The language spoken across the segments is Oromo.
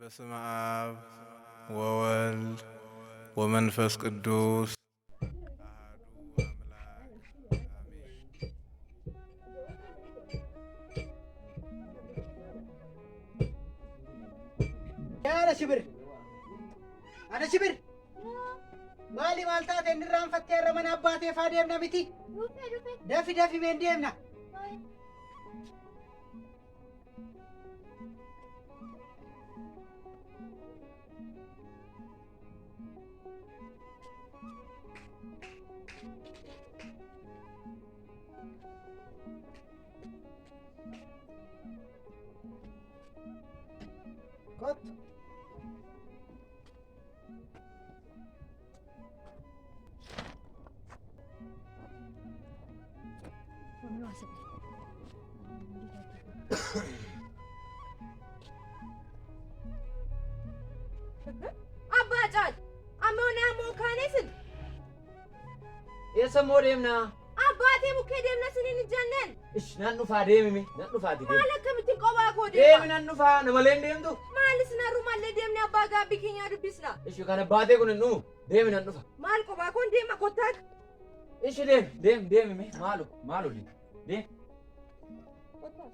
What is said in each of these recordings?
በስመ አብ ወወልድ ወመንፈስ ቅዱስ Yaada shibir. Ana shibir. Maali maal taate inni irraanfattee irra mana abbaatee faa deemna miti. Dhufe dhufe. Dafi dafi meen deemna. Kottu. Abbaa caal amma namoo kaanesin Eessa immoo deemnaa? Abbaatee bukkee deemna sinin hin jenneen. Ish nan dhufaa deemime nan dhufaati deemi. Maal akkamittiin qophaa koo deema? Deemi nan dhufaa namalee hin deemtu. Maalis narru mallee deemne abbaa gaabbii keenyaa dubbisna. Ishi kana baatee kun hin dhumu deemi nan dhufa. Maal qophaa koon deema kottaa. Ishi deemi deemi deemime maalu maalu deemi deemi. Kottaa.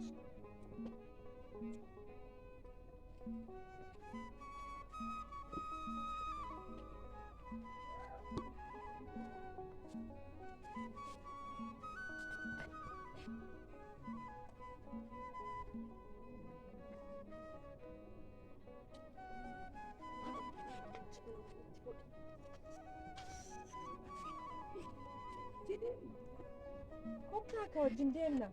Kottaa akka wajjin deemna.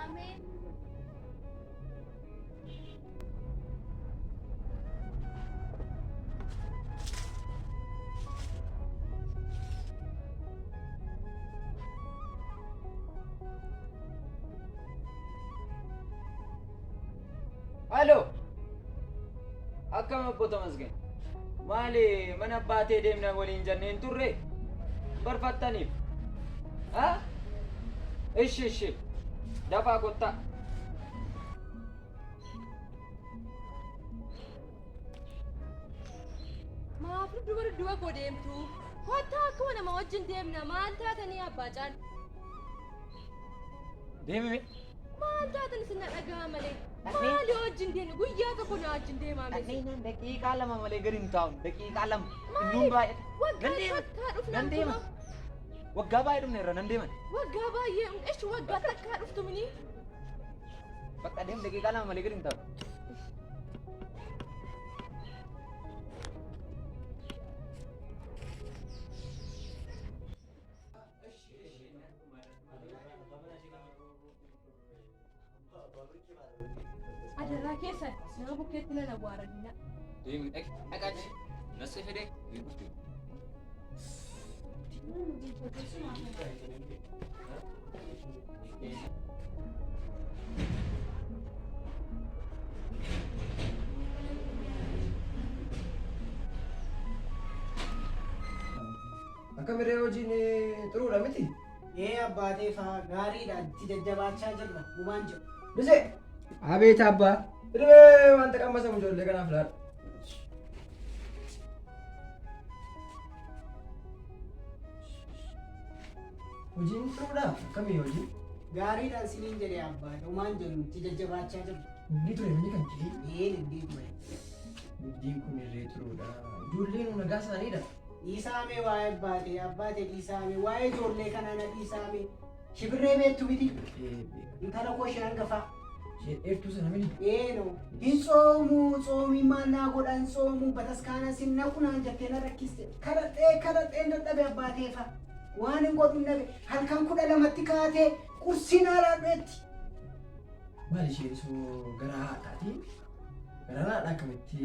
Ameen. Halo. Akkam obbo Tamasgeen? Maali mana baatee deemna waliin jenneen turre? Barfattaniif. Ha? Ishi ishi. Dafaa kottaa. Maaf dudduuba dudduuba koo deemtu? Kottaa akkuma nama wajjin deemna. Maal taatanii abbaa caal? Deemime. Maal taatan isin na dhaga'a malee? Maali wajjin deemna? Guyyaa tokko na wajjin deemaa miti. Dhaqnee daqiiqaa lama malee gadi hin taa'u. Daqiiqaa lama. Innuun baay'ata. Waggaa Nan deema. takkaa dhufna Nan deema. Waggaa baay'ee dhumne irra nan deeman. Waggaa baay'ee ishi waggaa takkaa dhuftu mini. Bakka deem daqiiqaa lama malee gadi hin taa'u. Adaraa keessan nama bukkeetti nan awwaaradina. Deemi dhaqi dhaqachi. Nasi fide. Akka miree hojiin xuruudha miti. Ee abbaatee faa gaariidha itti jajjabaachaa jirra gumaan jiru. Bisee Abeet abbaa. Dirree wanta qammasamu ijoollee kanaaf laadha. Hojiin xuruudha akkamii hojiin? Gaariidhaan siniin jedhee abbaa gumaan jiru itti jajjabaachaa jirra. Inni ture inni kan kee. Ee nindii ture. Niddiin kun irree xuruudha. Ijoolleen nagaa isaaniidha. Dhiisaamee waa'ee abbaatee abbaatee dhiisaamee waa'ee ijoollee kanaa na dhiisaamee shibirree beektu miti intala koo ishee hangafaa. Isheen dheertuu sana miti. Eeno hin soomuu soomii maal naa godhan soomuu bataskaana sin naqu naan jettee na rakkiste kadhadhee kadhadheen dadhabe abbaateefa waan hin godhu dhabe halkan 12tti kaatee qursii naa laadheetti. Maal isheen soo garaa haadhaati. Garaa haadhaa akkamitti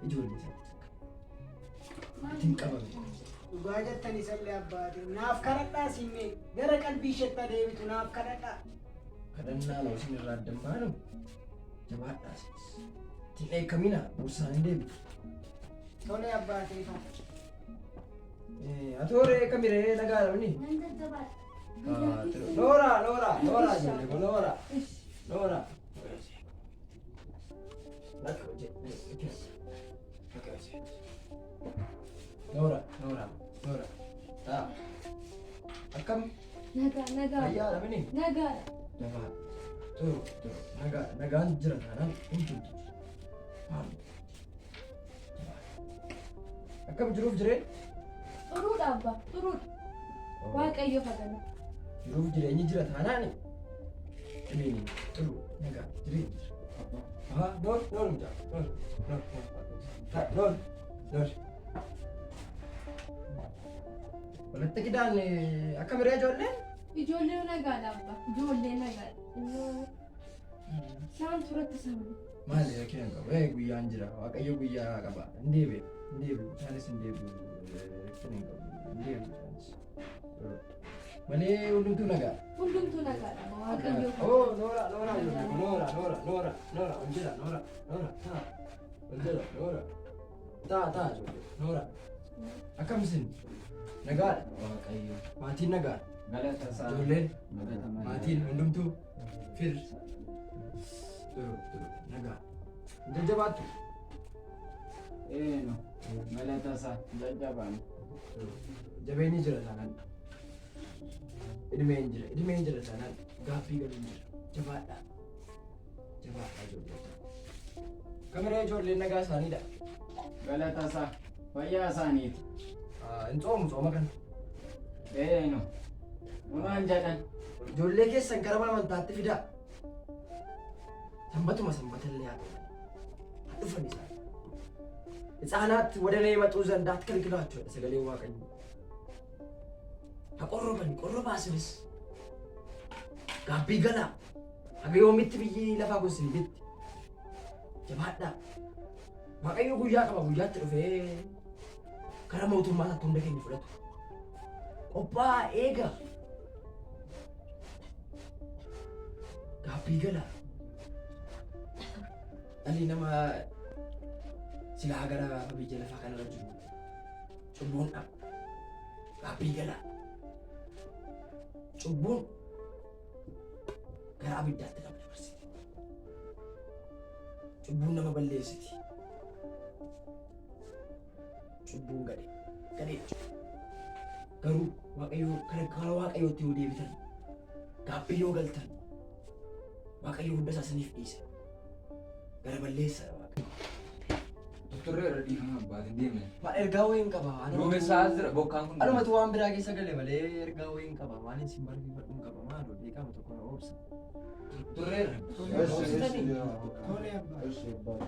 ijoollee isaatti ittiin qabame. Dhugaa jettan isallee abbaate naaf kadhadhaa sinnee gara qalbii isheetti adeemitu naaf kadhadhaa. Kadhannaa loo isin irraa addan baanu jabaadhaa isinis. Ittiin dheekkamina borsaan hin deebitu. Tole abbaa teefa. Atooree kamiree nagaa dhabni? Nan jajjabaadha. Noora, noora, noora ijoollee koo noora. Noora. Noora, noora, noora. Taa. Akkam? Nagaa, nagaa. Fayyaa dhabni? Nagaadha. Nagaa. Turu, turu. Nagaa, nagaan jira taanaan hundumtu jira. Maal? Akkam jiruuf jireen? Xuruudha abbaa, xuruudha. Waaqayyo fagana. Jiruuf jireenyi jira taanaan dhibeen turu, nagaa, jireenyi jira. Aha, noor, noor mucaa, noor, noor, noor, noor, noor. Walitti qidaan akkam hiree ijoolleen? Ijoolleen nagaadha abbaa, ijoolleen nagaadha. Innoo isaan turatti sammuu. Maali rakkina hin qabu. Guyyaan jira. Waaqayyo guyyaa qaba. Hin deebi'u. Hin deebi'u. Isaanis hin deebi'u. Rakkina hin qabu. Hin deebi'u isaanis. Malee hundumtuu nagaa. Hundumtuu nagaadha abbaa, Waaqayyo Oh, Noora, Noora, ijoollee koo, Noora, Noora, Noora, Noora, ol jedha, Noora, Noora, taa. Ol jedha, Noora. Taa, taa, ijoollee, Noora. Akkam isin? Nagaadha. Waaqayyo. Maatiin nagaadha. Galata isaa. Ijoolleen, Galata malee. maatiin hundumtuu, firri. Turu, turu, nagaa. Jajjabaattu. Eeno. Galata isaa. Jajjabaan. Jabeenyi jira taanaan. Idmeen jira, idmeen jira taanaan gaaffii galuun jira. Jabaadhaa. Jabaadhaa ijoollee. Kamiree ijoolleen nagaa isaaniidha. Galata isaa. Fayyaa isaaniiti. Hin tsoomu tsooma kana. Eeno. Numaan jedhan. Ijoollee keessan gara mana amantaatti fidaa. Sanbatuma sanbatallee haa ta'u. Haa dhufan isaan. ሕፃናት ወደ እኔ ይመጡ ዘንድ አትከልክሏቸው jedha sagaleen Waaqayyoo. Haa qorroban, qorrobaa isinis. Gaabbii galaa. Haga yoomitti biyyi lafaa kun isin jetti. Jabaadhaa. Waaqayyo guyyaa qaba guyyaatti dhufee gara mootummaa isaatti hunda keenya fudhatu. Qophaa'aa eega. Gaabbii galaa. Dhalli namaa silaa gara biyya lafaa kanarra jiru cubbuun dhaba. Gaabbii galaa. Cubbuun gara abiddaatti nama dabarsiti. Cubbuun nama balleessiti. Cubbuun gadhee gadhee Garuu Waaqayyo gara Waaqayyootti yoo deebitan gaabbii yoo galtan Waaqayyo hunda isaa isiniif dhiisa. Gara balleessaadha Waaqayyo. Tutturreera dhiifama abbaatiin deemne. Maal ergaa wayiin qaba. Duumessaa as jira bokkaan kun. Anumatu waan biraa keessa gale malee ergaa wayiin qaba. Waan isin barsiifadhu hin qaba. Maaloo beekama tokko na obsa. Tutturreera. Tole abbaa.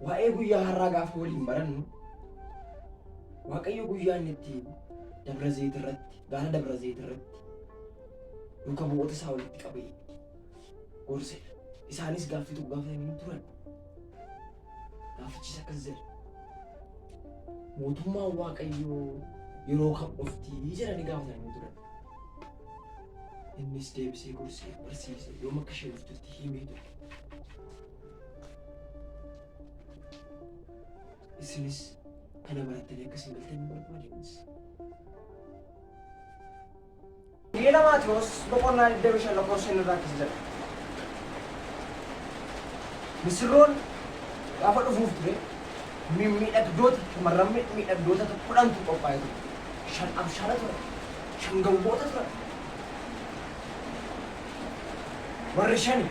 Waa'ee guyyaa har'aa gaafa waliin barannu Waaqayyo guyyaa inni itti Dabra Zayit irratti gaara Dabra Zayit irratti duuka bu'oota isaa walitti qabee gorsedha. Isaanis gaaffii tokko gaafatanii turan. Gaaffichis akkas jedha. Mootummaan Waaqayyoo yeroo kam dhufti jedhanii gaafatanii turan. Innis deebisee gorsee barsiise yoom akka ishee dhuftutti himee ture. Isinis kana barattanii akka isin galtan hin barbaadeenis. Wangeela Maatewos boqonnaa 25 lakkoofsa 5 irraa akkas jedha. Misirroon gaafa dhufuuf ture mimmiidhagdoota shamarran mimmiidhagdoota 10tu qophaa'ee ture. 5 abshaala turan, 5 gowwoota turan. Warri shani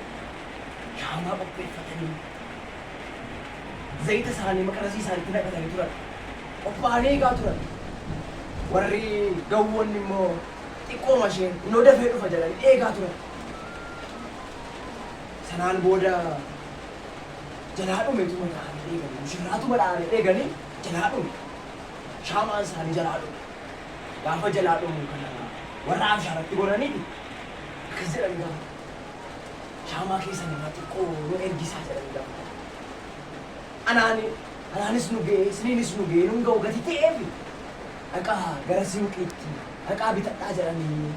shaamaa qopheeffatanii zayita isaanii maqarasii isaaniitti naqatanii turan. Qophaa'anii eegaa turan. Warri gowwoonni immoo xiqqooma isheen innoo dafee dhufa jedhanii eegaa turan. Sanaan booda jalaa dhumetuma ta'anii eeganii mushurraatuma dha'anii eeganii jalaa dhume. Shaamaan isaanii jalaa dhume. Gaafa jalaa dhumu kana warra abshaaratti goraniiti akkas jedhanii gaafatan. Shaamaa keessa namaa xiqqoo nu ergisaa jedhanii gaafatan. Anaani anaanis nu ga'ee isiniinis nu ga'ee nun ga'u gati ta'eef dhaqaa gara siuqiitti Dhaqaa bitadhaa jedhanii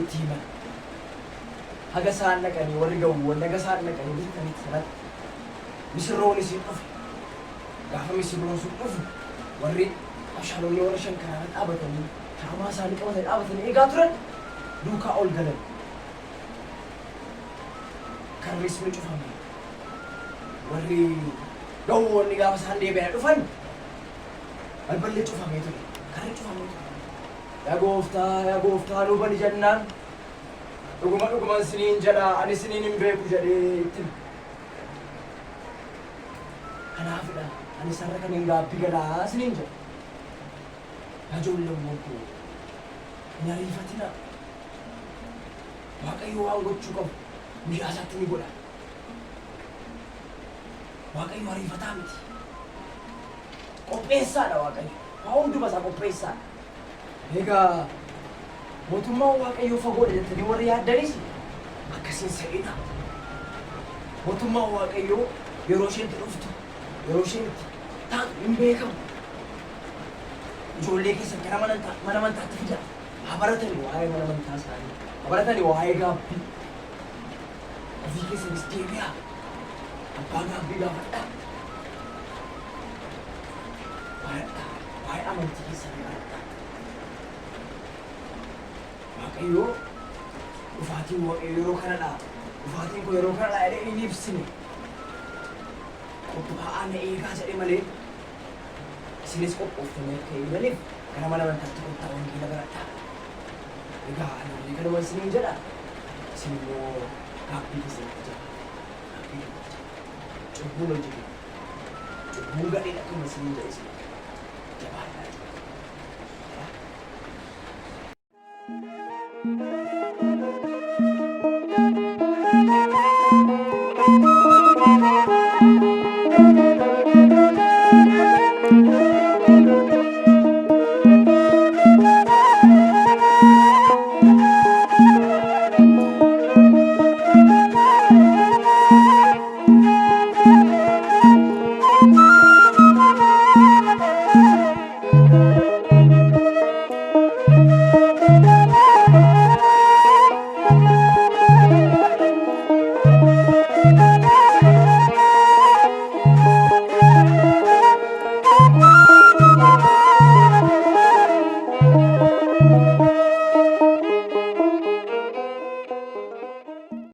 itti himan. Haga isaan dhaqanii warri gawwoon haga isaan dhaqanii bitatanitti sanatti misirroonis hin dhufe. Gaafa misirroon sun dhufu warri abshaalonni warra shan karaarra dhaabatanii shaamaa isaanii qabatanii dhaabatanii eegaa turan duukaa ol galan. Karris ni cufame. Warri gawwoonni gaafa isaan deebi'anii dhufan balballi cufamee ture. Karri cufamee ture. Yaa gooftaa, yaa gooftaa nuu bani jennaan dhuguma dhuguman siniin jedha ani siniin hin beeku jedhee itti hime. Kanaafidha ani sarara kan hin gaabbii galaa siniin jedha. Yaa ijoolleewwan koo hin ariifatinaa. Waaqayyo waan gochuu qabu guyyaa isaatti ni godha. Waaqayyo ariifataa miti. Qopheessaadha Waaqayyo. Waa hunduma isaa qopheessaadha. Egaa mootummaan Waaqayyoo fagoodha jettanii warri yaaddanis akkasiin se'inaa. Mootummaan Waaqayyoo yeroo isheen itti dhuftu, yeroo isheen itti taatu hin beekamu. Ijoollee keessan gara mana mana amantaatti fidaa. Haa baratani waa'ee mana amantaa isaanii. Haa baratani waa'ee gaabbii. Ofii keessanis deebi'aa. Abbaa gaabbii gaafadhaa. Baradhaa. Waa'ee amantii keessanii baradhaa. Waaqayyoo dhufaatiin Waaqayyoo yeroo kanadha. Dhufaatiin koo yeroo kanadha jedhee hin ibsine. Qophaa'aa na eegaa jedhe malee isinis qophooftanii akka eegdaniif gara mana amantaatti kottaa wangeela baradhaa. Egaa ani illee kanuma isiniin jedha. Isin immoo gaabbii keessanitti jabaadhaa. Gaabbii keessanitti jabaadhaa. Cubbuun hojjetina. Cubbuun gadheedha akkuma isiniin jedhe isin jabaadhaa.